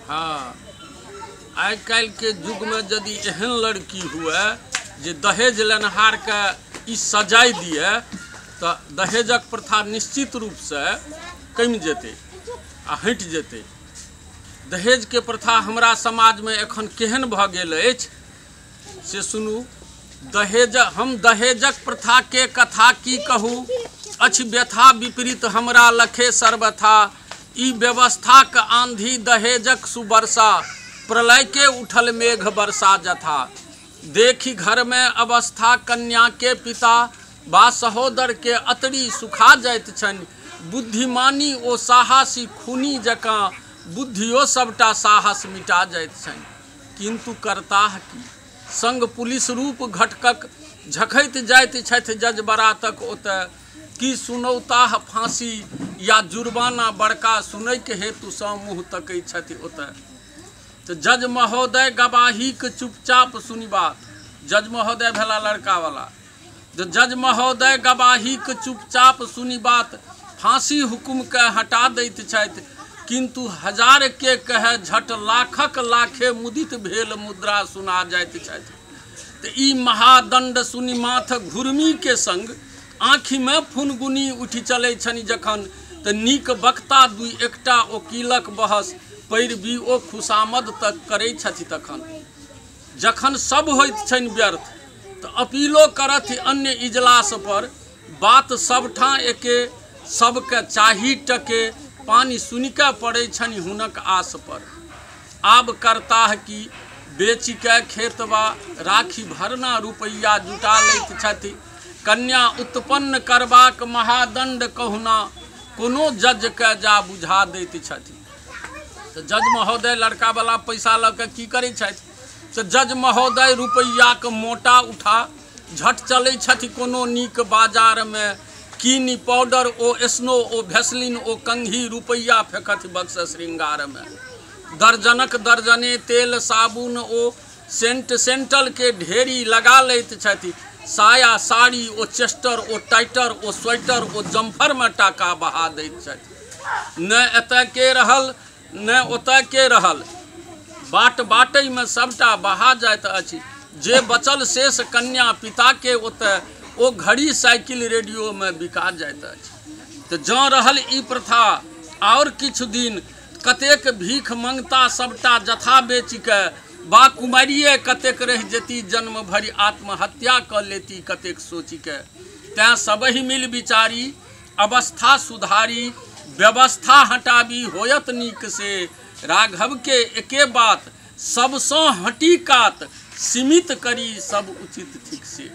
हाँ, आइ काल्हिके युगमे यदि एहन लड़की हुए जे दहेज लेनहारके ई सजाय दिए तऽ दहेजक प्रथा निश्चित रूपसँ कमि जेतै आ हटि जेतै। दहेजके प्रथा हमरा समाजमे एखन केहन भऽ गेल अछि से सुनू। दहेज, हम दहेजक प्रथाके कथा की कहू, अछि व्यथा विपरीत हमरा लखे सर्वथा। ई व्यवस्थाक आंधी दहेजक सुवर्षा, प्रलय के उठल मेघ वर्षा जथा। देखि घर में अवस्था कन्या के पिता बा सहोदर के अतरी सुखा जाइत छनि। बुद्धिमानी ओ साहसी खूनी जकाँ बुद्धियो सबटा साहस मिटा जाइत छनि। किंतु करताह की, संग पुलिस रूप घटकक झखैत जाइत छथि जज बरातक ओतय। की सुनौताह फांसी या जुर्माना बड़का, सुनैके हेतु सँ मुँह तकै छथि ओतय। तऽ जज महोदय गवाहीके चुपचाप सुनी बात। जज महोदय भेला लड़कावला। तऽ जज महोदय गवाहीके चुपचाप सुनी बात, फांसी हुकुमके हटा दैत छथि। किंतु हजार के कहे झट लाखक लाखे मुदित भेल मुद्रा सुना जाइत छथि। तऽ ई महादंड सुनि माथ घुर्मी के संग आँखिमे फुनगुनी उठि चलै छनि जखन। तऽ नीक वक्ता दुइ एकटा ओकीलक बहस पैरवी ओ खुशामद तक करै छथि तखन। जखन सब होइत छनि व्यर्थ तऽ अपीलो करथि अन्य इजलास पर। बात सबठाँ एके, सबके चाही टके, पानि सुनिके पड़ै छनि हुनक आस पर। आब करताह की, बेचिके खेतबा राखी भरना रुपैआ जुटा लैत छथि। कन्या उत्पन्न करबाक महादंड कहुना कोनो जजके जा बुझा दैत छथि। तऽ जज महोदय लड़कावला पैसा लऽ कऽ की करै छथि, तऽ जज महोदय रुपैआके मोटा उठा झट चलै छथि कोनो नीक बाजारमे। कीनि पाउडर ओ स्नो ओ भेसलिन ओ कंघी, रुपैआ फेकथि बक्स श्रृंगारमे। दर्जनक दर्जने तेल साबुन ओ सेंट सेंटल के ढेरी लगा लैत छथि। साया साड़ी ओ चेस्टर ओ टाइटर ओ स्वेटर ओ जम्फरमे टाका बहा दैत छथि। ने एतय के रहल ने ओतय के रहल, बाट बाटैमे सबटा बहा जाइत अछि। जे बचल शेष कन्या पिता के ओतय ओ घड़ी साइकिल रेडियोमे बिका जाइत अछि। तऽ जँ रहल ई प्रथा आओर किछु दिन, कतेक भीख मंगता सबटा जथा बेचिके, बा कुमारिये कतेक रहि जेती जन्म भरि आत्महत्या कऽ लेती कतेक सोचिके। तैँ सबहि मिल विचारी अवस्था सुधारी, व्यवस्था हटाबी होयत नीक से। राघव के एके बात सबसँ हटी कात, सीमित करी सब उचित ठीक से।